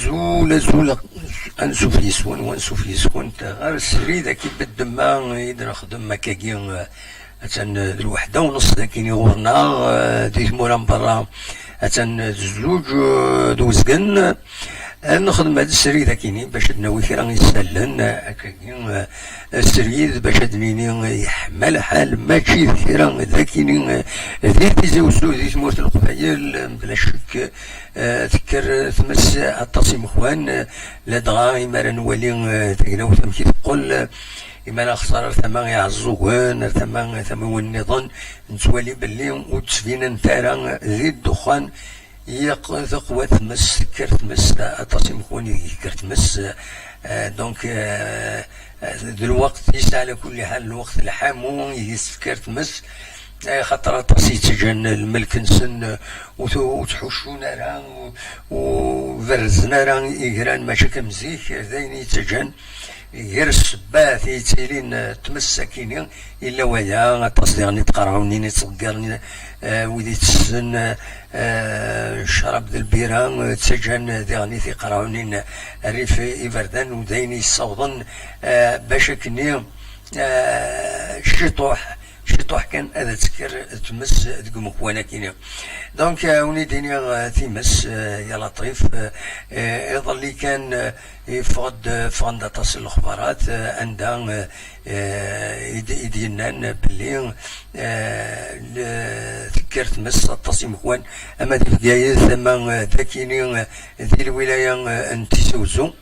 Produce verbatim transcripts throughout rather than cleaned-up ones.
Azul, azul, ansuf yes-wen, wansuf yes-went ɣer srid-agi n ddemma i d-nexdem akkagi, eh, attan, eh, d lweḥda u nṣ dagi ɣur-neɣ, eh, di tmura n berra, attan, eh, d zzuǧ, eh, d uzgen. Eh, nexdem ad srid akini bac ad nawi kra isallen, eh, akkagi, eh, srid bac ad nini, eh, yeḥma lḥal, mačči d kra d akini, eh, di Tizi Uzzu, di tmurt n Leqbayel, eh, bla ccek, eh, tekker tmes aṭas imekwan, eh, ladɣa imi ara nwali, eh, tagnawt amek i teqqel, eh, imi ara nexṣer ar tama Iɛeẓẓugen, ar tama, tamiwin nniḍen, nettwali belli ur d-ttbinent ara di ddexxan, yeq-, teqwa tmes, tekker tmes, aṭas imekwan i tekker tmes, eh, donc, eh, d lweqt yesɛa la kulli ḥal, lweqt lḥamu i tekker tmes, eh, xaṭer aṭas yettaǧǧan lmelk-nsen, eh, ur t-, ur ttḥuccun ara, ur, ur berrzen ara igran, mačči akka am zik, d ayen yettaǧǧan gar ssebbat i yettilin, eh, tmes akini, illa waya, aṭas diɣen n tqerɛunin i ttḍeggiren, eh, wid ittessen, eh, eh, ccrab d lbira, eh, ttaǧǧan diɣen i tiqerɛunin rrif iberdan, u d ayen yessawḍen, eh, bac akkenni, eh, ciṭuḥ, ciṭuḥ kan ad tekker tmes deg umekwan akini. Donc, eh, win i d-iniɣ, eh, times, eh, ya Laṭif, eh, eh, iḍelli kan, eh, yeffeɣ-d, ffɣen-d aṭas n lexbarat, eh, anda, eh, eh, i d-, i d-yennan belli, eh, le-, tekker tmes aṭas imekwan, ama di Bgayet, ama, eh, d akini, eh, di lwilaya, eh, n Tizi Uzzu.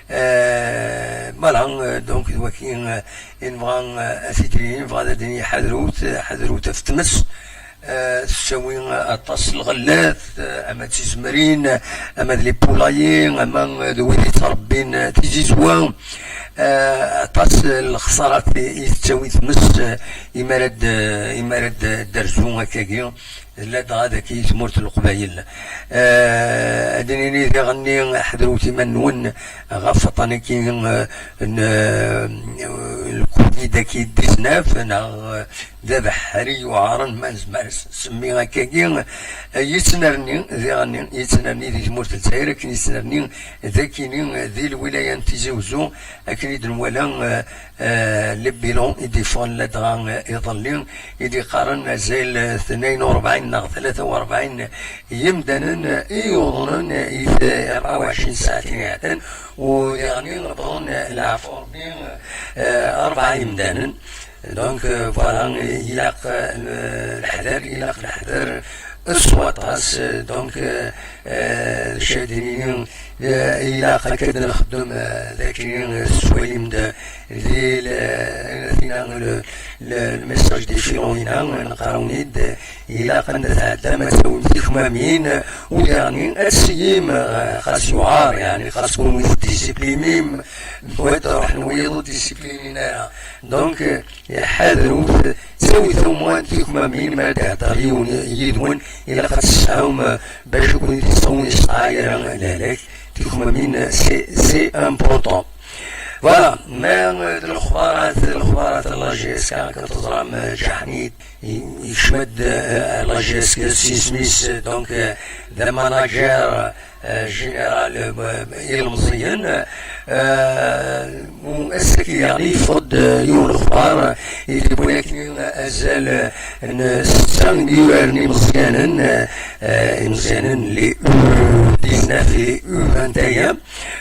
Eh, voilà, eh, donc, d waki, eh, i nebɣa, eh, ad t-id-nini, nebɣa ad d-nini ḥadrut, eh, ḥadrut ɣef tmes. Eh, tettawi, eh, aṭas n lɣellat, eh, ama d tizemrin, eh, ama d les poulaillers, ama, eh, d wid yettrebbin, eh, tizizwa. Eh, aṭas n lexsarat i, i tettawi tmes, eh, imi ara d-, imi ara d-, d-terzu akkagi, ladɣa dagi i tmurt n Leqbayel. Eh, ad d-nini diɣenni, ḥedrut iman-nwen ɣef waṭṭan-agi, eh, n, eh, lkuvid-agi dix-neuf, neɣ, eh, d abeḥri yuɛren, ma nezmer ad s-nsemmi akkagi, eh, yettnerni diɣenni, yettnerni di tmurt n Lezzayer, akken yettnerni dagini, eh, di lwilaya n Tizi Uzzu, akken i d-nwala, eh, eh, le bilan i d-yeffɣen ladɣa, eh, iḍelli, i d-yeqqaren azal, eh, tnayen u rebɛin neɣ tlata u rebɛin yimdanen, eh, i yuḍnen, eh, i t-, rebɛa u ɛecrin ssaɛtin iɛeddan, u diɣenni wwḍen, eh, leɛfu Rebbi, eh, rebɛa yimdanen. Donc, euh, voilà, ilaq, euh, leḥder, ilaq leḥder s waṭas. Euh, donc, euh, euh, d acu ad d-nini, euh, ilaq akka ad nxeddem, euh, d akken, euh, tettwalim-d di le, tina, le, le, le message des filons-ina, neqqar-awen-id, ilaq anda tɛeddam ad tawim tikmamin, u diɣenni ad tseyyim, euh, xas yuɛer, yeɛni xas kunwi teddisiplimim, wad ruḥen wiyeḍ ur ddisiplinin ara. Donc, euh, ḥadrut, ttawit au moins tikmamin, ma d-ihedder yiwen yid-wen, ilaq ad tesɛum, euh, bac ur ken-id-iseɣ ur yesɛi ara lehlak. Tikmamin, c'est, c'est important. Voilà, ma, euh, d lexbarat, lexbarat n la J S K, akka teẓram, euh, Ǧaḥnit, i-, yekcem-d, euh, la J S K s yisem-is, euh, donc, euh, d amanager, euh, général, euh, ilemẓiyen, euh, u ass-agi, yeɛni, yeffeɣ-d, euh, yiwen lexbar, i d-yewwin akkin azal, euh, n setta n yuraren imeẓyanen, euh, euh, imeẓyanen, les U dix-neuf et U vingt et un,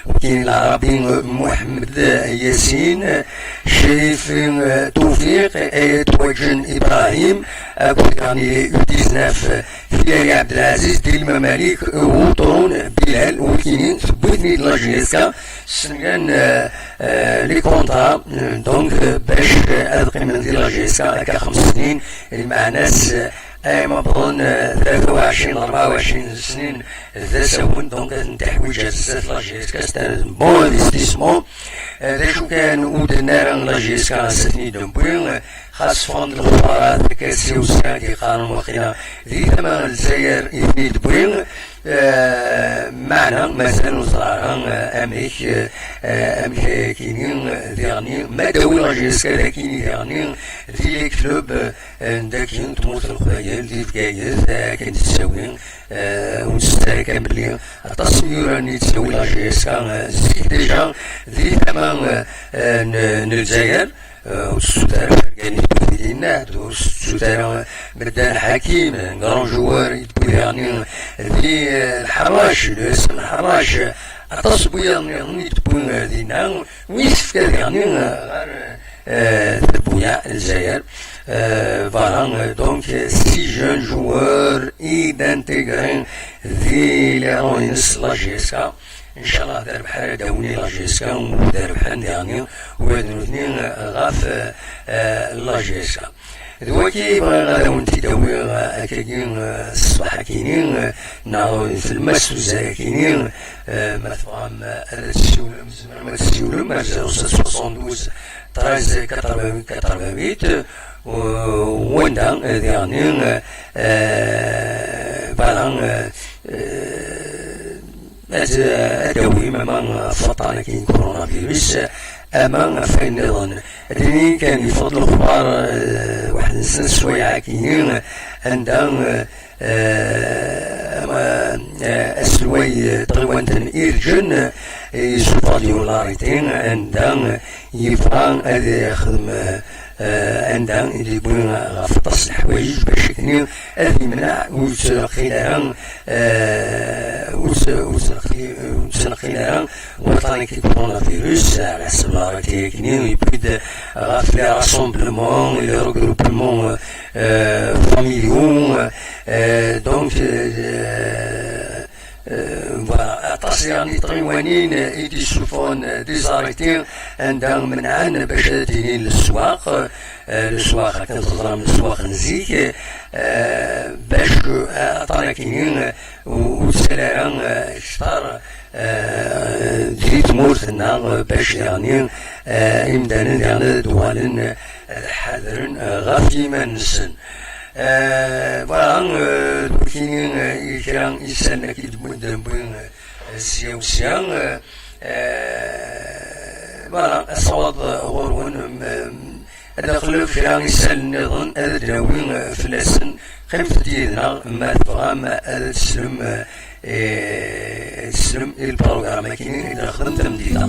wkin Lɛarabi, euh, Muḥemmed Yasin, Crif, euh, Toufiq, Ayat Waǧen Ibrahim, akked, yeɛni, les U dix-neuf, euh, Filali Abdelaziz, Dilma Malik, euh, Wutrun Bilal, wikini, tewwi-ten-id la J S K, ssengan, euh, euh, les contrats, euh, donc, euh, bac, euh, ad qqimen di la J S K akka xems snin, lmeɛna-s, euh, ay ma bḍen, euh, tlata u ɛecrin, rebɛa u ɛecrin snin d asawen, donc, ad ten-teḥwiǧ ar zdat la J S K, c'est un bon investissement. Euh, d acu kan ur d-tenna ara la J S K ad ten-id-newwi, euh, xas ffɣen-d lexbarat, akka s iwsa i d-yeqqaren waqila di tama n Lezzayer i ten-id-wwi. Eh, meɛna mazal ur ẓriɣ ara, eh, amek, eh, eh, amek akini, eh, diɣni ma d-awi la J S K d akini diɣni di les clubs, eh, n daki n tmurt n Leqbayel, di Bgayet, eh, akken tettawi, eh, ur nessut ara kan belli aṭas n yura-nni i tettawi la J S K, eh, zik déjà di tama, eh, eh, n, n Lezzayer. Eh, ur tettut ara Fergani tewwi dinna, ur tettut ara Meddan Ḥakim, un grand joueur i tewwi diɣni di, eh, Lḥerrac, le S M Lḥerrac, aṭas n wiyaḍ nniḍen i tewwi, eh, dinna, wi yessefka diɣni, eh, ɣer, eh, tebbuyaɛ n Lezzayer. Eh, voilà, eh, donc, eh, six jeunes joueurs i d-intégrer di les rangs-ines la J S K. Inchallah, d rrbeḥ ara d-awin la J S K, u d rrbeḥ diɣni, u d nutni, eh, ɣef, eh, eh, la J S K. D wagi bɣiɣ ad awen-t-id-awiɣ, eh, akkagi, eh, ṣṣbeḥ akini, eh, neɣ tlemmast uzal akini, eh, ma tebɣam, eh, ad tessiwlem, tzemrem ad tessiwlem ar zéro sept soixante-douze treize quatre-vingt-huit quatre-vingt-huit, u, wanda, eh, diɣni, eh, eh, voilà, eh, eh, ad, ad d-awim ama ɣef waṭṭan-agi n coronavirus, ama ɣef wayen nniḍen. Ad d-nini kan yeffeɣ-d lexbar, eh, waḥed n snat sswayeɛ akini, anda, eh, eh, ama, eh, aselway, eh, n tɣiwant n Irǧen, eh, yessufeɣ-d yiwen l'arrêté, anda, eh, yebɣa ad yexdem, eh, eh, anda i d-yewwi ɣef aṭas n leḥwayeǧ bac akken ad yemneɛ ur yettleqqil ara, eh, ur yettleqqil, ur yettleqqil ara waṭṭan-agi n coronavirus, ɛla ḥsab l'arrêté-agi yewwi-d ɣef les rassemblements et les regroupements, euh, familiaux, euh, donc, euh, Euh, voilà, aṭas diɣen n tɣiwanin, euh, i d-yessufɣen, euh, des arrêtés, anda menɛen bac ad d-inin leswaq, euh, leswaq, akken teẓram, leswaq n zik, euh, bac, euh, aṭṭan akini, euh, ur, ur ttali ara, euh, kter, euh, di tmurt-nneɣ, euh, bac diɣen, euh, imdanen diɣen ad d-uɣalen, euh, ad ḥadren, euh, ɣef yiman-nsen. Euh, voilà, euh, d wakini, euh, i kra isallen akka i d-wwin, d-wwin, euh, sya u sya, euh, euh, voilà, asawaḍ, euh, ɣur-wen, euh, ad nexlef kra isallen nniḍen, ad d-nawi, euh, fell-asen. Qqimet-d yid-neɣ, ma tebɣam ad teslem, euh, eh, teslem i lprogram-agi i d-nexdem tameddit-a.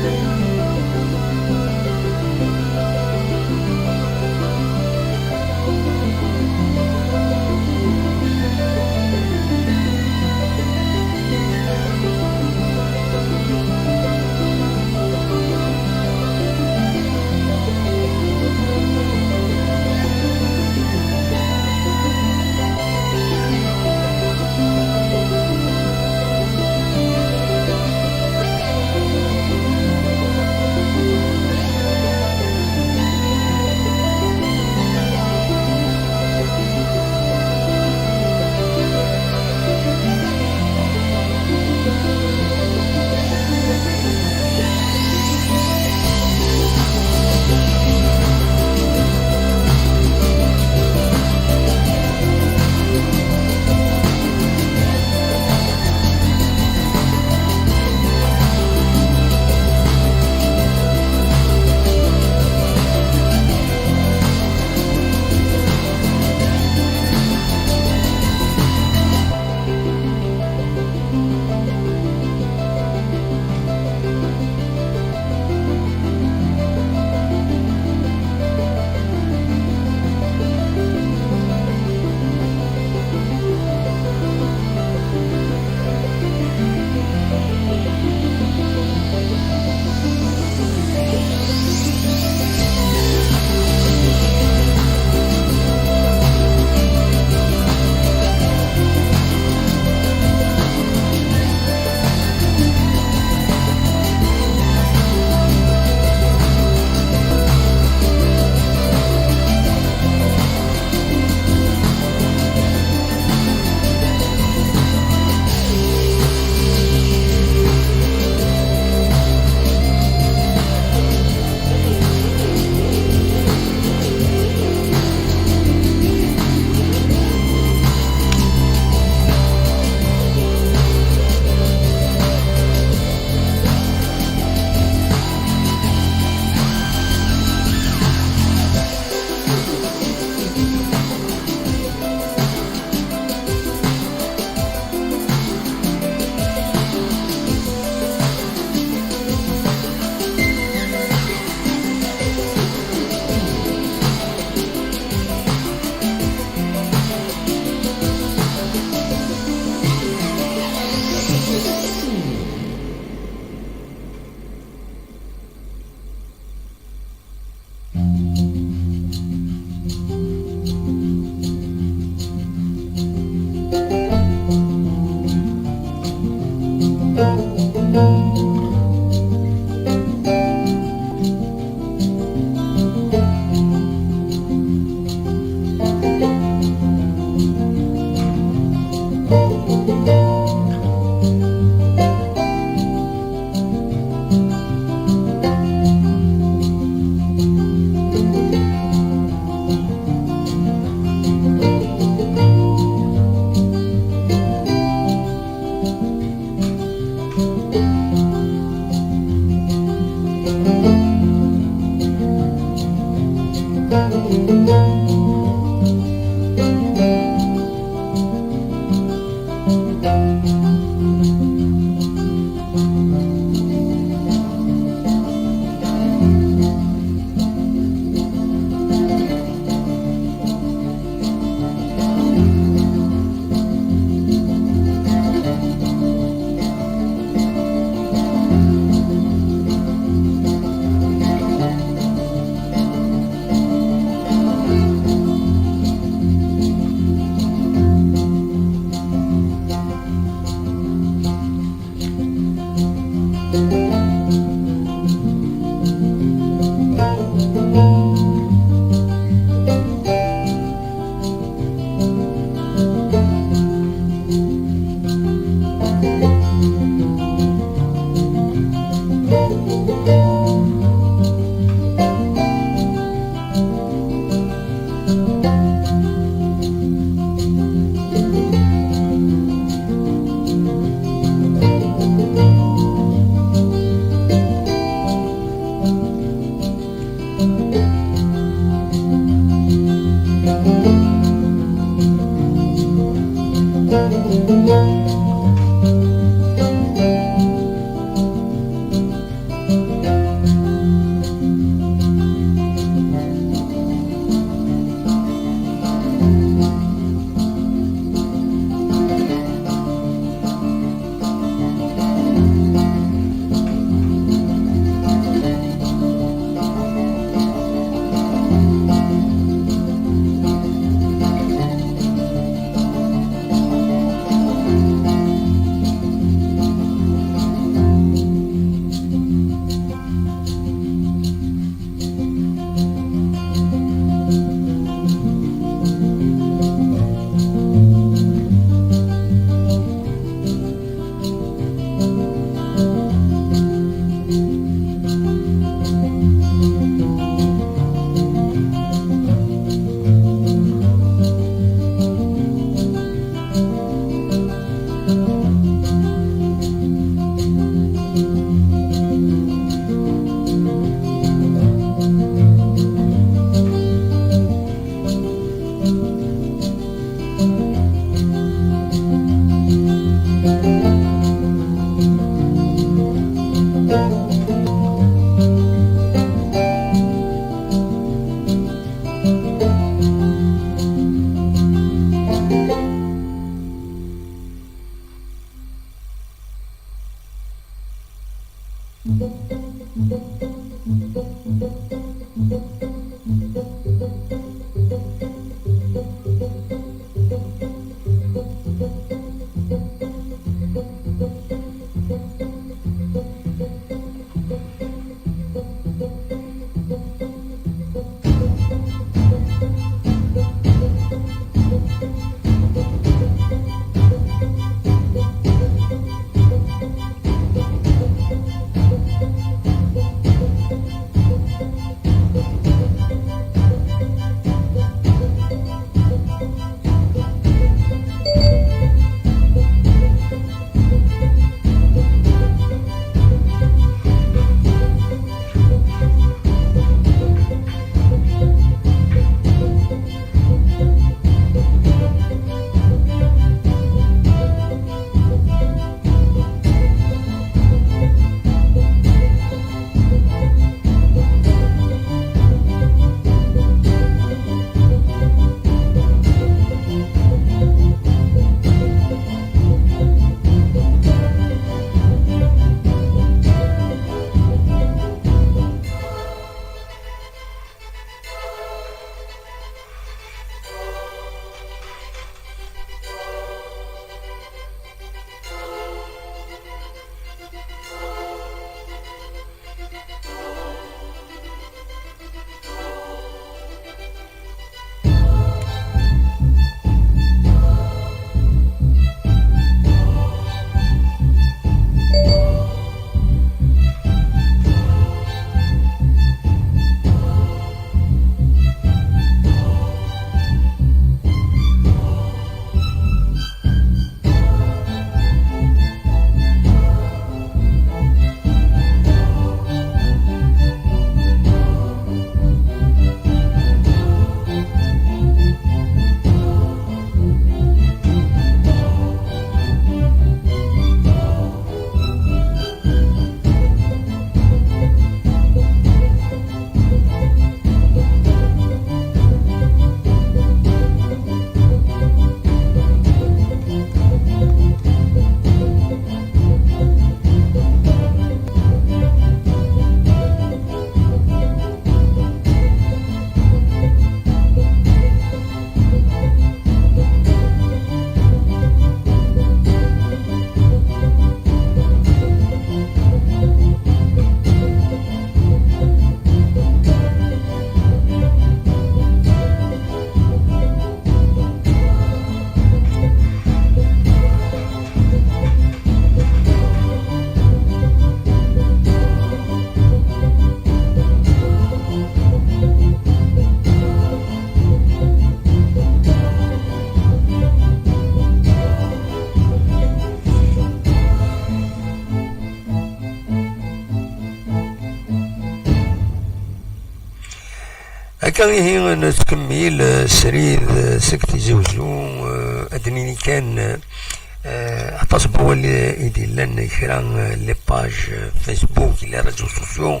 Ihi nettkemmil, eh, srid, eh, seg Tizi Uzzu, eh, ad d-nini kan, eh, aṭas n wawal i d-yellan kra, eh, les pages, eh, Facebook, les réseaux sociaux,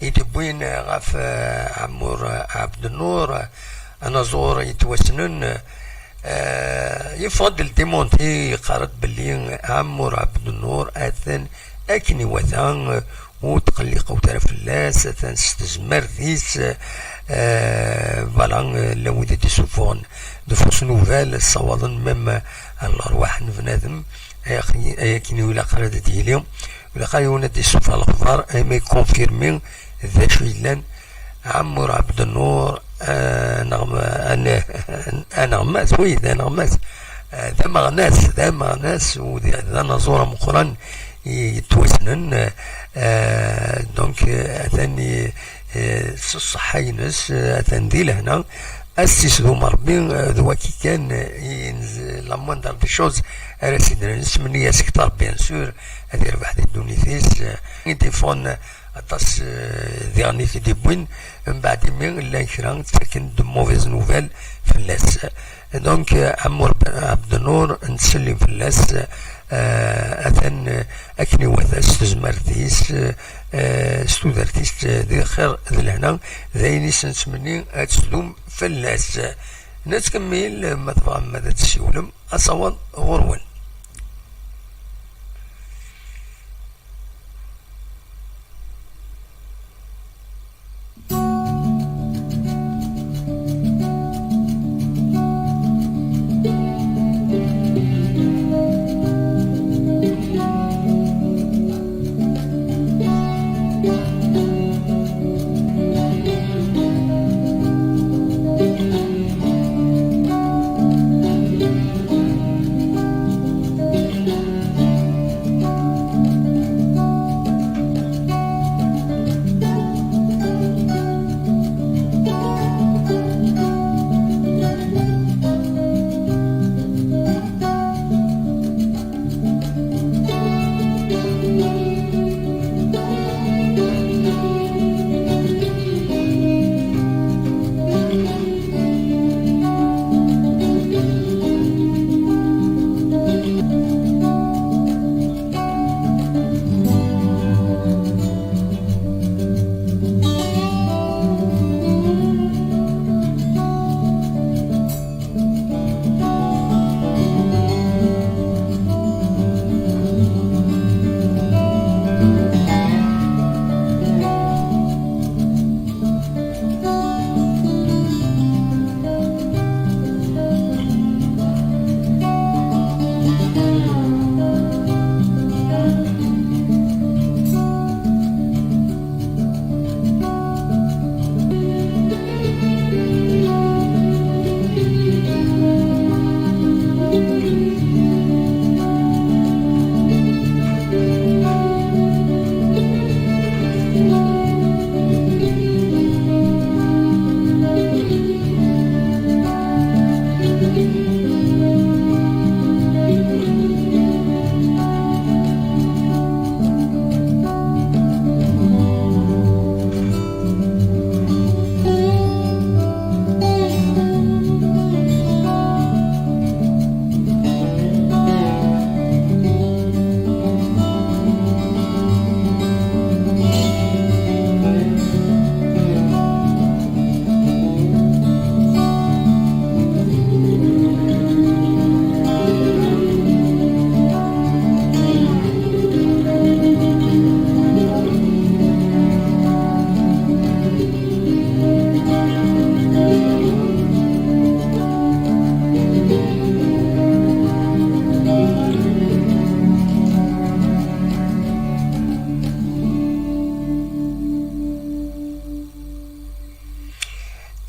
i d-wwin, eh, ɣef, eh, Ɛemmur, eh, Ɛebdennur, eh, anaẓur yettwassnen, eh, yeffeɣ-d le démenti, yeqqar-d belli Ɛemmur Ɛebdennur atan akken iwata, eh, ur tqelliqewt ara fell-as, atan s tezmert-is, eh, voilà, eh, llan wid i d-isuffɣen de fausses nouvelles, ssawaḍen même, eh, lerwaḥ n bnadem, ay ak-, ay akken ur ilaq ara ad d-yili, ur ilaq ara yiwen ad d-isuffeɣ lexbar, ay ma ikonfirmi d acu yellan, Ɛemmur Ɛebdennur, eh, aneɣma-, ane-, aneɣmas, oui, d aneɣmas, eh, d ameɣnas, d ameɣnas, u d, d anaẓur ameqqran i yettwassnen, eh, donc, eh, atan i, eh, s ṣṣeḥḥa-ines, eh, atan di lehna, ad s-isdum Rebbi, eh, d waki kan, eh, i nz-, la moindre des choses ara s-idren, nettmenni-as kter, bien sûr, ad irbeḥ di ddunit-is, eh, i d-iffɣen aṭas, eh, diɣen i t-id-iwwin, mbeɛd imi llan kra ttaken de mauvaises nouvelles fell-as. Donc, eh, Ɛemmur Ɛebdennur, nettsellim fell-as, eh, atan, eh, akken iwata s tezmert-is, eh, s tudert-is, eh, di lxir d lehna, d ayen i s-nettmenni ad tdum fell-as. Nettkemmil, ma tebɣam ad tessiwlem, asawaḍ ɣur-wen.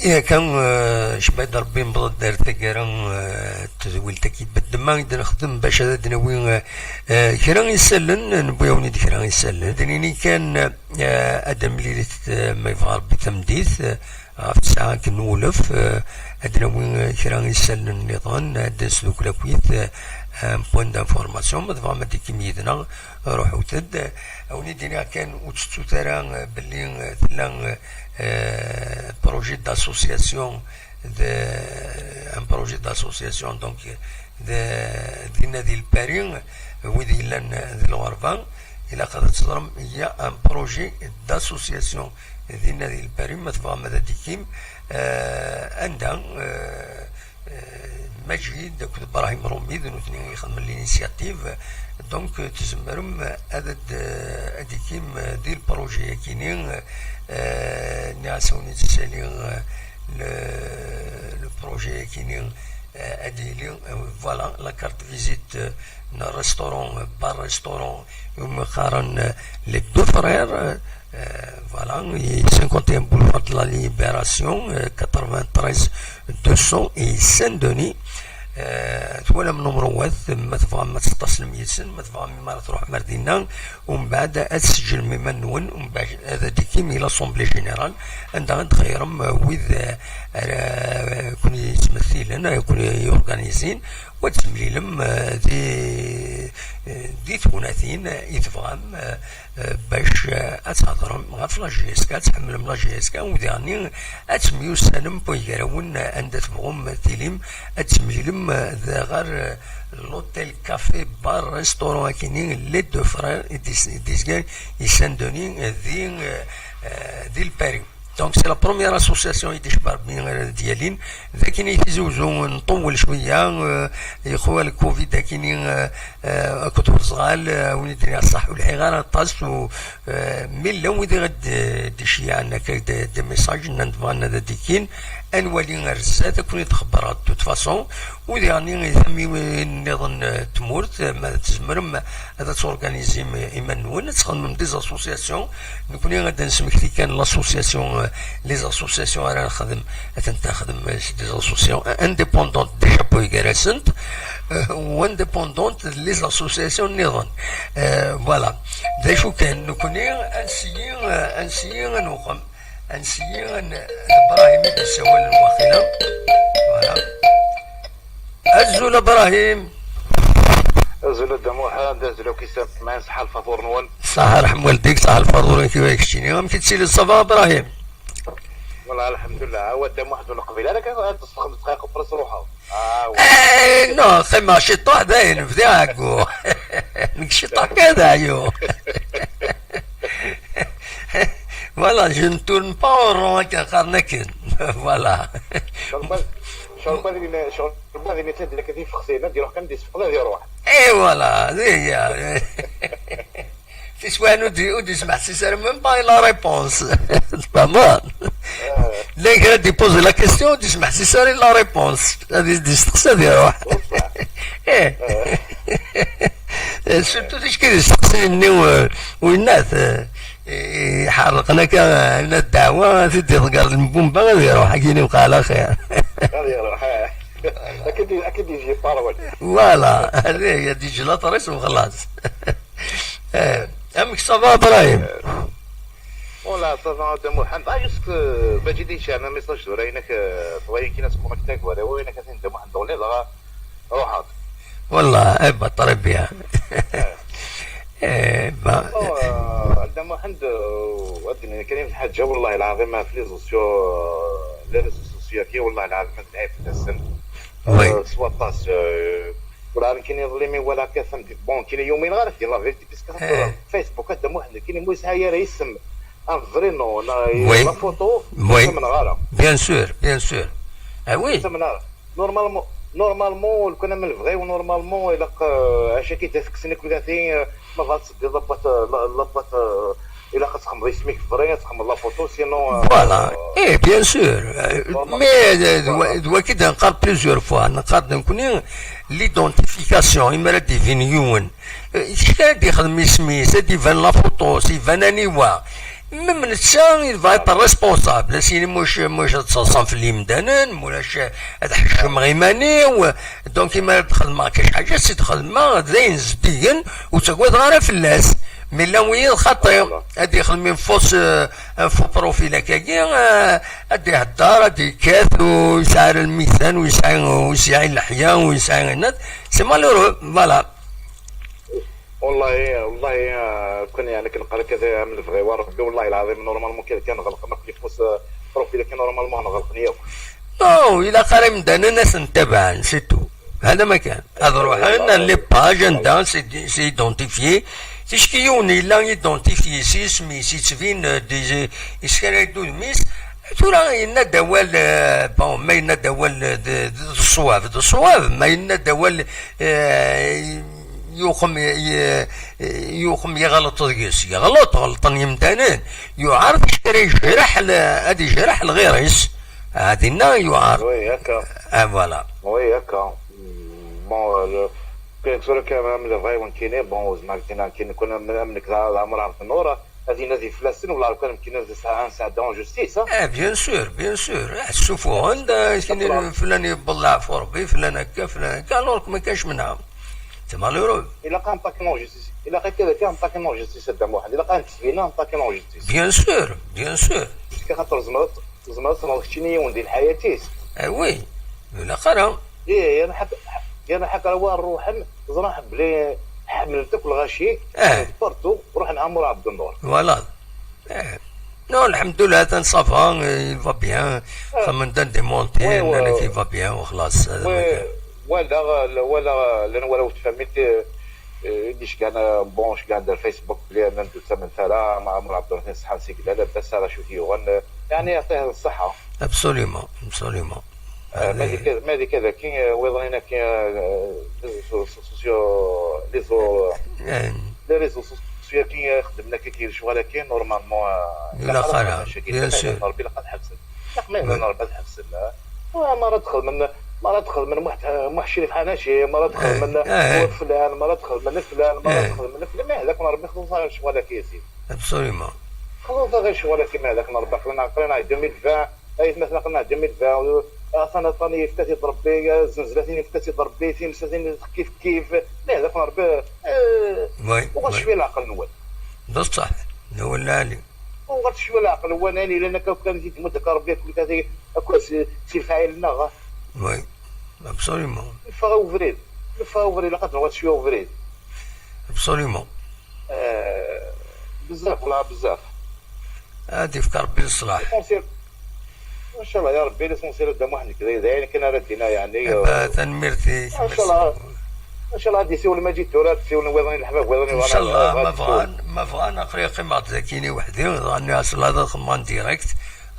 Yak, eh, cbayd Rebbi newweḍ-d ar taggara, eh, n tedwilt-agi n Beddemma i d-nexdem bac ad d-nawi, eh, eh, kra isallen, newwi-awen-id kra isallen. Ad d-nini kan, eh, ad d-nemlilit, eh, ma yebɣa Rebbi tameddit, eh, ɣef tesɛa akken n wulef, eh, ad d-nawi, eh, kra isallen nniḍen, ad d-nesdukkel akkit, eh, un point d'information, ma tebɣam ad d-tekim yid-neɣ, ruḥut-d. Awen-id-iniɣ kan, ur tettut ara, eh, belli, eh, tella, eh, projet d'association, de, un projet d'association, donc, de, dinna di Lpari, wid yellan di lɣerba, ilaq ad teẓrem, il y a un projet d'association dinna di Lpari, ma tebɣam ad d-tekim, eh, anda, eh, eh, Majid akked Brahim Rumi, d nutni i ixedmen l'initiative. Donc, eh, tzemrem ad d-, ad d-tekim, eh, di lprojet-agi-ni, eh, nniɣ-as awen-id-ssali, eh, le, le projet-agi-ni, eh, ad yili, eh, voilà, la carte visite, eh, n restaurant, eh, bar restaurant, umi qqaren, eh, les deux frères, eh, eh, voilà, i cinquante et un boulevard de la Libération, eh, quatre-vingt-treize deux cents et Saint-Denis. Eh, twalam numru wat, ma tebɣam ad tettaslem yid-sen, ma tebɣam mi ara truḥem ar dinna, umbeɛd ad tseǧlem iman-nwen, umbeɛd ad d-tekim i l'Assemblée Générale, anda ad d-txeyyṛem, eh, wid, eh, ara, eh, ken-yettmettilen, ara ken-yorganizin, u ad temlilem, eh, di, eh, di tegnatin i tebɣam, eh, eh, bac, eh, ad thedrem ɣef la J S K, ad tḥemmlem la J S K, u diɣenni ad temyussanem gar-awen, eh, anda tebɣum tilim, ad temlilem, eh, d ɣer, eh, l'hôtel café bar restaurant akini Les Deux Frères i d-, i d-izgan i Saint-Denis, eh, di, eh, eh, di Lpari. Donc, c'est la première association i d-icebbar bi, eh, d-yalin. D akin i Tizi Uzzu nṭewwel cwiya, eh, ixwa le Covid akini, eh, eh, akked uzɣal, eh, win i d-nniɣ ṣṣeḥ ur lḥiɣ ara aṭas, u, eh, mi llan wid i ɣ-d-, d-iceyɛen akka d, d message, nnan-d bɣan ad d-ikkin, ad nwali ar zdat, ad ken-id-xebbreɣ de toute façon, u diɣenni i tamiwin nniḍen, eh, n tmurt, eh, ma tzemrem ad turganizim iman-nwen, ad txedmem des associations. Nekkni ad d-nesmekti kan l'association, euh, les associations ara nexdem, ad tent-nexdem, euh, c'est des associations indépendantes déjà, pas gar-asent, euh, ou indépendantes les associations nniḍen. Euh, voilà. D acu kan, nekkni ad nsiyi, euh, ad nsiyi ad nuqem, ad nsiyi ad n-, d Ibrahim i d-yessawalen waqila. Voilà. Azul Ibrahim. Azul a Dda Muḥend, azul akk i samɛin, ṣaḥa lfaḍur-nwen. Ṣaḥa lḥemwaldek, ṣaḥa lfaḍur-ik, wa keččini. Amek i tettiliḍ, ça va, Ibrahim? Wallah, alḥemdulillah. Awa Dda Muḥend ur neqbil ara kan ad tessexdem dqayeq uxras ruḥeɣ. Ah, wa. Eh, non, qqimeɣ ciṭuḥ dayen, bdiɣ ɛeggu. Nekk ciṭuḥ kan d aɛyu. Voilà, je ne tourne pas en rond, akken qqaren akken. Voilà. Cɣel ma d, cɣel ma d, cɣel ma d netta d lak ad ifexsin, ad iruḥ kan ad isfeqd, ad iruḥ. Et voilà, déjà. Tiswiɛin ur d-, ur d-ismeḥsis ara même pas la réponse. Tfehmeḍ? Ah. Llan kra d-ipoze la question, ur d-ismeḥsis ara la réponse. Ad d-isteqsi, ad iruḥ. Eh. Ah. Surtout ticki d isteqsiyen-nni, euh, winnat, euh, iḥerqen akka, euh, la ddeɛwa, ad t-id-iḍegger lbumba, ad iruḥ, ad yini wqeɛ ɛla xir. Ad iruḥ, ah. Akken i, akken i d-yejji parwel. Voilà, ad d-yeǧǧ laṭer-is u xlaṣ. Eh, amek ça va, Ibrahim? Voilà, ça va, Dda Muḥend. Ah, juste, euh, Majid, iceɛna message tura-inek, euh, twayen kina skonektak, voilà, wayen akka tin Dda Muḥend, ɣur-i dɣa ruḥeɣ. Wallah, eh ben, très bien. Eh ben, oh, euh, Dda Muḥend, euh, ad d-nini kan yiwet lḥaǧa, wallahi lɛaḍim, ɣef les sociaux, euh, les réseaux sociaux-agi, wallahi lɛaḍim, ad nɛib fell-asen. Oui. Euh, s waṭas, euh, ula d nekkini iḍelli mi walaɣ akka tameddit, bon, nekkini yumin ɣer din, la vérité, puisque eh, Facebook, a Dda Muḥend, nekkini mu yesɛa ara isem, un vrai nom, na, oui, la photo, oui, ur tt-amneɣ ara. Bien sûr, bien sûr. Ah oui. Ur tt-amneɣ ara. Normalement, normalement, lukan am lebɣi-w, normalement, ilaq, euh, acu akka i d-tekksen akk dati, euh, ma bɣa tseddiḍ la boîte, euh, la, la boîte, euh, ilaq ad txedmeḍ isem-ik vrai, ad txedmeḍ la photo, sinon, euh, voilà. Eh, bien sûr. Euh, normalement, mais, euh, d wa-, voilà, d wagi d-neqqar plusieurs fois, neqqar-d nekkni, l'identification, imi ara d-ibin yiwen, euh, kra ad d-ixdem isem-is, ad d-iban la photo-s, iban aniwa. Même netta, il va être responsable. As-yini, mux, mux ad ttaḍsan fell-i yimdanen, mulac ad ḥeccmeɣ iman-iw. Donc, imi ara d-xedmeɣ akka ḥaǧa, ad tt-id-xedmeɣ d ayen zeddigen, ur ttagadeɣ ara fell-as. Mi llan wiyiḍ xaṭi, ad yexdem un faux, euh, un faux profil akkagi, euh, ad ihedder, ad yekkat, ur yesɛi ara lmizan, ur yesɛi, ur yesɛi leḥya, ur yesɛi inat. C'est malheureux, voilà. Wallahi, wallahi, euh, كون يعني كنقرا كذا من البغي وربي، والله العظيم normalement كذا كان غلقنا كل فوس، آه، بروفيل كان normalement نغلقني ياك. Non, ilaq ara imdanen ad sen-ttabaɛen, c'est tout. هذا ما كان. هذا روحنا les pages anda c'est identifié. Ticki yiwen yella identifié s yisem-is, yettbin, euh, des, iskara d udem-is. Tura yenna-d awal, euh, bon, ma yenna-d awal, euh, d, d, d ṣṣwab, d ṣṣwab, ma yenna-d awal, euh, yuxem, y-, yuxem yeɣleṭ deg-s, yeɣleṭ, ɣelṭen yemdanen. Yuɛer ticki ara yejreḥ l-, ad yejreḥ lɣir-is. Ah, dinna yuɛer. Oui, akka. Ah, voilà. Oui, akka. Bon, euh, le, كاين تصوير كان من الفاي وين كاينين، bon، زعما كاين، كاين كنا من، من كذا العمر عبد النور، هذه نادي فلسطين ولا كان كاين نادي ساعة، ساعة دون جوستيس، ها؟ Eh, bien sûr, bien sûr. Eh, السفوه عند، كاين فلان يبلع في ربي، فلان هكا، فلان هكا، alors que ما كانش منها. C'est malheureux. إلا كان طاكي نون جوستيس، إلا كان كذا كان طاكي نون جوستيس، هذا واحد، إلا كان تسبينا طاكي نون جوستيس. Bien sûr, bien sûr. خاطر زعما زعما تصنع كتشيني يوندي الحياة تيس. Ah oui, ولا قرا. إيه، أنا حك-، أنا حكى راه روحن، زرا بلي حملتك والغاشي، آه. بارتو، روح نعمر عبد النور. Voilà. آه. Non, الحمد لله، تنصافا، il va bien. آه. خمن دان ديمونتي، وي، وي. أنا كي va bien وخلاص، هذا ما وي. كان. ولا، ولا، لأن ولا وتفهمت، آه، ديش كان، آه، بون، ش كان دار فيسبوك بلي أنا ندوز من ثلاثة، مع عمر عبد الرحيم صحة سيك، لا، لا، بس هذا شو فيه، غن-، يعني يعطيه الصحة. Absolument, absolument. آه، ما هذه كذا، ما هذه كذا، كي، آه، ويضرينا كي، آه، لي زو سوسيو، لي زو، آه. لي ريزو سوسيو كي خدمنا كي كاين شغل كاين نورمالمون، آه، لا، لا، خلاص، خلاص، ماشي كي بيان سور. ربي لقد حبسنا. لا، ما وي. يهمنا ربي حبسنا. آه، مرة دخل من، مرة دخل من واحد، واحد الشريف حناشي، مرة دخل آه، من آه. فلان، مرة دخل من فلان، مرة آه. دخل من فلان. ما هذاك ربي خصوصا شغل كي يزيد. Absolument. خلاص، غير شغل كيما هذاك، نهار باقي نعقل، نهار ألفين وعشرين، أي مثلا قلنا ألفين وعشرين، آه، ثاني، ثاني يفتتي ضربي، آه، زنزلة ثاني يفتتي ضربي، ثاني مسا ثاني كيف كيف، لا، هذاك نهار ب-، آه، وغير شوية العقل نول. بصح، نول العالي. وغير شوية العقل هو ناني، لأن كان، كان يزيد مدة ربي كل كذا، أكو سي، سي الفاعل ناغا. وي، absolument. نفا وفريد، نفا وفريد، لقد غير شوية وفريد. Absolument. آه، بزاف، والله بزاف. هادي في ربي الصلاح. L'essentiel، إن شاء الله يا ربي، l'essentiel هذا واحد كذا، إذا يعني كان راه دينا يعني، إيه، آه، تنميرتي، إن شاء الله. إن شاء الله غادي يسيو المجيد تورا، تسيو الويضاني الحباب، ويضاني إن شاء الله، ما بغان، ما بغان، أخري قيمة ذاكيني وحدي، غاني أصل هذا خمان ديريكت.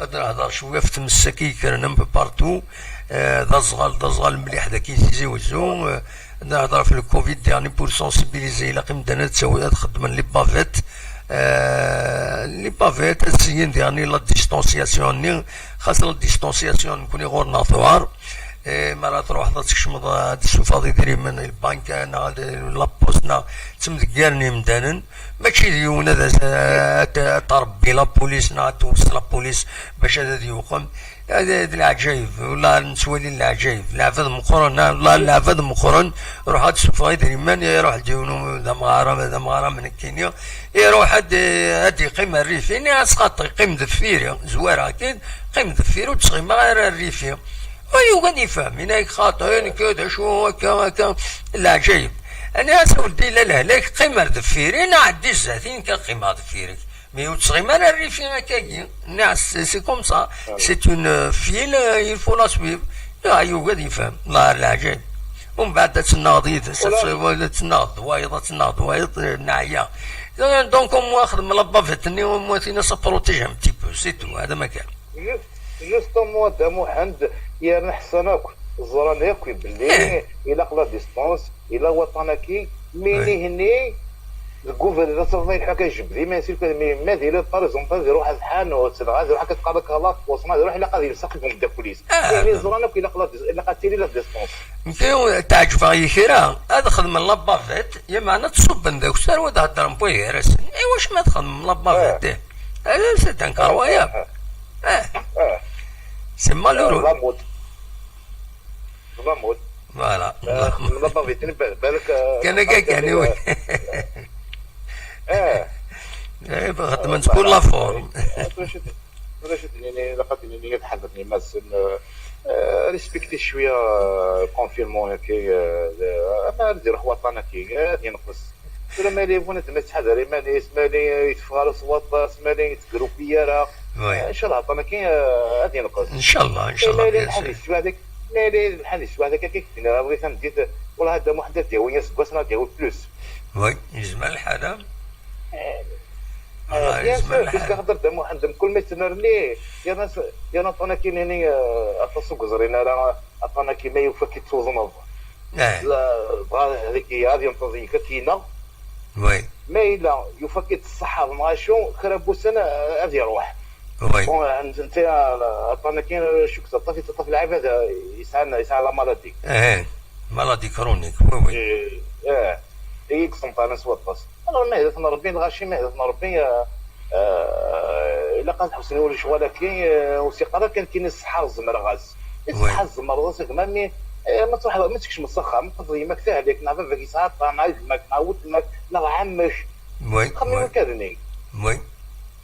Ad nehder cwiya ɣef tmessa-agi yekkren un peu partout. Eh, d aẓɣal, d aẓɣal mliḥ dagi Tizi Wezzu. Eh, ad nehder ɣef le covid dernier pour sensibiliser, ilaq imdanen ad ttawi-, ad xeddmen les bavettes. Eh, les bavettes, ad syin diɣen la distanciation-nni, xas la distanciation nekkni ɣur-neɣ tuɛer. Eh, mi ara truḥeḍ ad tkecmeḍ, ad d-tessufɣeḍ idrimen i lbanka neɣ ad, la poste neɣ ttemdeggiren yimdanen. Mačči d yiwen ad as-, ad, ad tṛebbi la police neɣ ad twes la police bac ad, ad yuqem. Ad, d leɛǧayeb, wala nettwali leɛǧayeb. Leɛbad meqqren, ah, wala leɛbad meqqren, ruḥ ad d-sufeɣ idrimen, iruḥ-d yiwen u-, d amɣar, d amɣar am nekkini, iruḥ ad, ad d-yeqqim rrif-ini, asxaṭ yeqqim deffir-i, zwar-akin, qqim deffir-i, ur d-sɣimeɣ ara rrif-i. Ur yugi ad yefhem, yenna-yak xaṭi, nekk d acu, akka, akka, leɛǧayeb. Ani-as a weldi, la lehlak, qqim ar deffir-i, neɣ ɛeddi zdat-i, nekk ad qqimeɣ deffir-ik. Mais ur d-tesɣim ara rrif-i akkagi. Neɣ c'est, c'est comme ça. C'est une, euh, file, euh, il faut la suivre. Ah, yugi ad yefhem. Neɣ leɛǧayeb. Umbeɛd ad tennaɣeḍ yid-s, ad tt-, ad tennaɣeḍ d wayeḍ, ad tennaɣeḍ d wayeḍ, eh, neɛya. Donc, au moins, xdem la bavette-nni, au moins, tin-as protège un petit peu, c'est tout. Hada ma kan. Just-, justement, Dda Muḥend, yerna ḥessan akk, ẓran akk belli ilaq la distance, ila waṭan-agi, mais nihenni, deg ubrid ad tafeḍ ma yelḥa akka jebd iman-is, mais ma d ila, par exemple, ad iruḥ ad ḥanut, dɣa ad iruḥ akka tqarr-ak la poste, ma ad iruḥ ilaq ad yelseq deg umeddakel-is. Nitni ẓran akk ilaq la dis-, ilaq ad tili la distance. Nekk teɛǧeb-aɣ kra, ad xedmen la bavette, yeɛni ad ṣubben deg usaru ad heddren wway gar-asen. Iwacu ma txedmem la bavette? Eh, c'est incroyable. Eh, c'est malheureux. La mode. La mode. Voilà. Eh, la bavette, ba-, balak, eh, kan akka kan, oui. Eh, Eh, xeddmen-tt pour la forme. Ulac d-nini, ilaq ad d-nini ad ḥadren imassen, respecter cwiya confinement-agi, ama ad iruḥ waṭṭan-agi ad yenqes. Tura mali bunadem ad yettḥadar iman-is, mali iteffeɣ ara s waṭas, mali yettgrupi ara. Ncallah aṭṭan-agi ad yenqes. Ncallah, ncallah. Mali lḥal yeswadak, mali lḥal yeswadak akka i k-d-nniɣ iḍelli tameddit, wallah Dda Muḥend ad d-yawi aseggas neɣ ad d-yawi plus. Oui, yezmer lḥal. Bien sûr, puisque axaṭer Dda Muḥend mkul ma yettnerni, yerna aṭṭan-agi nini aṭas ur yeẓrin ara, aṭṭan-agi ma yufa-k-id tuḍneḍ. Dɣa dagi ad yenṭeḍ yik ad k-ineɣ. Ma yella yufa-k-id tṣeḥḥaḍ neɣ acu, kra n wussan ad iruḥ. Bon, netta aṭṭan-agi cukk teṭṭaf yettaṭṭaf lɛibad yesɛan yesɛa la maladie. Maladie chronique, oui, oui. I yeqsenṭaren s waṭas. Alors ma idat n Rebbi, lɣaci ma idat n Rebbi, ilaq ad ḥewsen i lecɣal-agi, ur s-iqqar ara kan kini ṣṣeḥḥa tzemreɣ-as. I ṣṣeḥḥa tzemreḍ-as a gma, mi ma truḥeḍ, ma tekcmeḍ s axxam, tafeḍ yemma-k tehlek, neɣ baba-k yesɛa ṭṭan, neɣ gma-k, neɣ wetma-k, neɣ ɛemmek. Xemmem akka d nekk.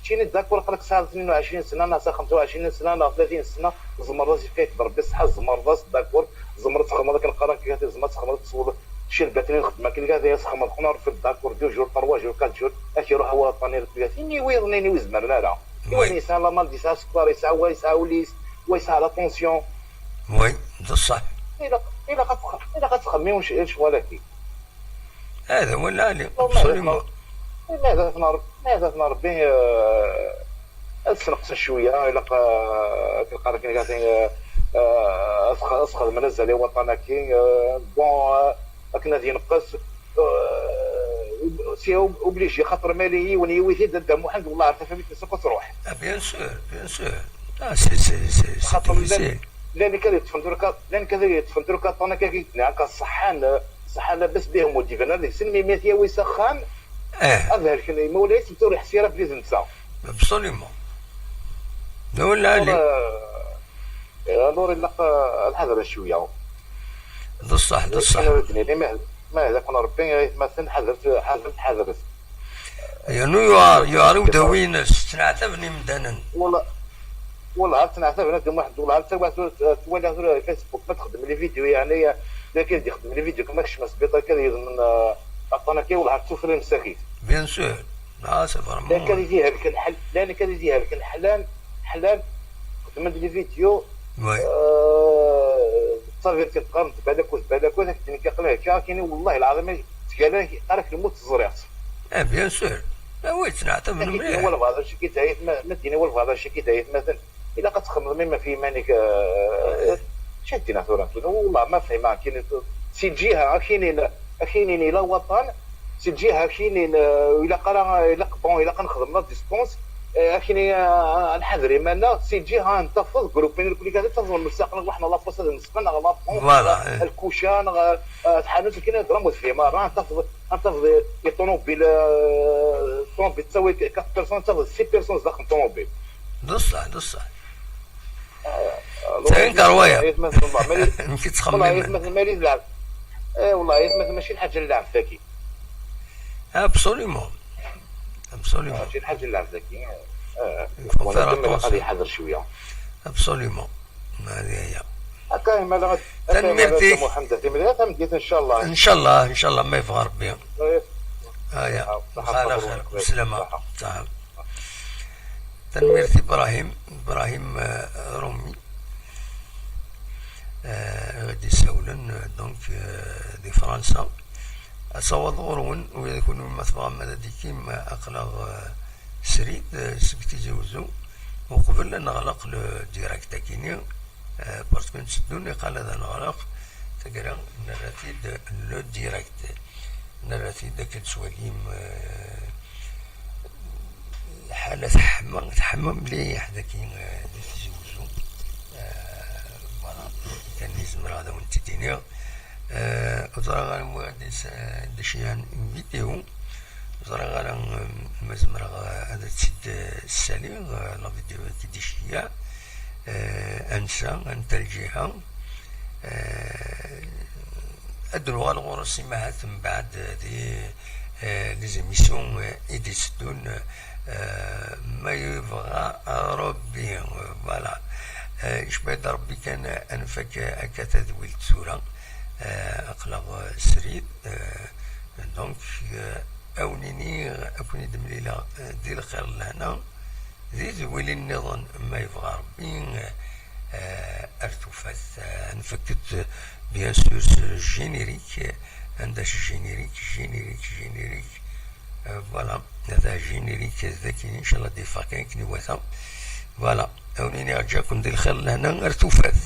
Keččini d'accord, aql-ak tesɛiḍ tnin u ɛecrin sna neɣ tesɛiḍ xemsa u ɛecrin sna neɣ tlatin sna, tzemreḍ ad s-yefk-ak-d Rebbi ṣṣeḥḥa, tzemreḍ-as d'accord, tzemreḍ ad txedmeḍ akken qqaren akka, tzemreḍ ad txedmeḍ ad tesweḍ cci lbaṭel i nxeddem akken akka, ad as-xedmeḍ un jour, trois jours, quatre jours, ad k-iruḥ waṭṭan i lekuyat. Imi wiyaḍ-nni ur izemren ara. I wayen yesɛa la maladie, yesɛa sskeṛ, yesɛa wa, yesɛa ul-is, wa yesɛa la tension. Oui, d ṣṣeḥ. Ilaq ilaq ad txemmem i lecɣal-agi. هذا هو العالي، absolument. Ma idat n Rebbi ad sneqsen cwiya, ilaq ad qqaren kan ad sxedmen azal i waṭṭan-agi, bon, akken ad yenqes. C'est obligé, xaṭer ma yella yiwen yiwi-t-id Dda Muḥend, wellah ar tafawit-nnes akk ad truḥ. Ah, bien sûr, bien sûr. Ah, c'est, c'est, c'est, c'est difficile. Llan kan yeṭṭfen tura, llan kan yeṭṭfen tura aṭṭan akka i d-nniɣ, akka ṣeḥḥan, ṣeḥḥan labas bihim ur d-iban ara deg-sen, mi mi t-yawi s axxam, ad helken imawlan-is, ur iḥessi ara belli d netta. Absolument. D awal lɛali. Alors ilaq ad ḥadren cwiya. D ṣṣeḥ, d ṣṣeḥ. Ma idat n Rebbi, aytmaten, ḥadret, ḥadret, ḥadret. Yernu yuɛer, yuɛer i udawi-ines, ttneɛtaben imdanen. Wala, wala, ttneɛtaben, ad muḥend, wala, ad twaliɣ tura Facebook, ma txeddem les vidéos, yeɛni, d akken d-ixeddem les vidéos, kma kecmen sbiṭar, kan yedmen aṭṭan akka, wala, ad tufra msakit. Bien sûr. Ah, c'est vraiment. Llan kan i d-ihelken ḥlan, llan kan i d-ihelken ḥlan, ḥlan, xeddmen-d les vidéos, Oui. Ttavir kan qqaren-d balakut, balakut, ad k-d-nniɣ aql-ak akka, kini, wellah lɛaḍim, tgala, qqar-ak lmut ẓriɣ-tt. Ah, bien sûr. Ah oui, ttneɛtaben mliḥ. Ma d-ini walebɛaḍ acu k-id-ayt, ma d-ini walebɛaḍ acu k-id-ayt, maten ilaq ad txemmeḍ ma fi iman-ik. Acu ad d-iniɣ tura? Kini, wellah ma fhimeɣ, kini, si lǧiha, akinin, akinin ila waṭan, si lǧiha, akinin, ilaq ara, ilaq, bon, ilaq ad nexdem la distance, akini, ad nḥader iman-nneɣ, si lǧiha ad n-tafeḍ grupi nekni kan ad tafeḍ msaqen, waḥna la poste ad nesqen, neɣ la pompe, Voilà. Lkuca, neɣ tḥanut, akini ad ur tefhim ara, ad tafeḍ, ad tafeḍ i ṭunubil, ṭunubil tettawi quatre personnes, ad tafeḍ six personnes daxel n ṭunubil. D ṣṣeḥ, d ṣṣeḥ. D ayen terwaya. Amek i ttxemmimen? Aytmaten, mali d lɛebd. Eh, wellah, aytmaten, mačči lḥaǧa n lɛebd tagi. Absolument. Absolument. Mačči lḥaǧa n lɛebd tagi. Il faut faire attention. Ad yeḥader cwiya. Absolument. هذه هي. Akka, imala, Tanemmirt-ik. Muḥend, timlilit tameddit, ncallah. Ncallah, ncallah, ma yebɣa Rebbi. Aya. Lxir, lxir. Slama. Tanemmirt Ibrahim, Ibrahim, eh, Rumi. Eh, i ɣ-d-isawlen, eh, donc, eh, di Fransa. Asawaḍ ɣur-wen, ula d kunwi ma tebɣam ad d-tikim, eh, aql-aɣ, eh, srid, eh, seg Tizi Uzzu, uqbel ad neɣleq le direct akini, eh, parce que nteddu niqal ad neɣleq taggara, nerra-t-id le direct. Nerra-t-id akken tettwalim, eh, lḥala teḥma, teḥma mliḥ dagi, eh, di Tizi Uzzu. Eh, voilà, kan i zemreɣ ad awen-t-id-iniɣ. Eh, ur ẓriɣ ara ma d-, d acu-yan vidéo. Ur ẓriɣ ara, eh, ma zemreɣ, eh, ad tt-id-ssaliɣ, eh, la vidéo-agi d-iceyyeɛ. Eh, ansa, anta lǧiha. Eh, ad d-nuɣal ɣur-s imahat mbeɛd di, les émissions i d-itteddun, ma yebɣa Rebbi. Voilà. Icba-d Rebbi kan ad nfak akka tadwilt tura. Aql-aɣ srid. Donc, ad wen-iniɣ, ad ken-id-mlileɣ di lxir n lehna, di tedwilin nniḍen, ma yebɣa Rebbi. Ar tufat. Nfak-d bien sûr s générique. Anda s générique, générique, générique. Voilà, hada générique daki, inchallah ad d-yeffeɣ kan akken iwata. Voilà, ad wen-iniɣ ǧǧakum di lxir n lehna, ar tufat.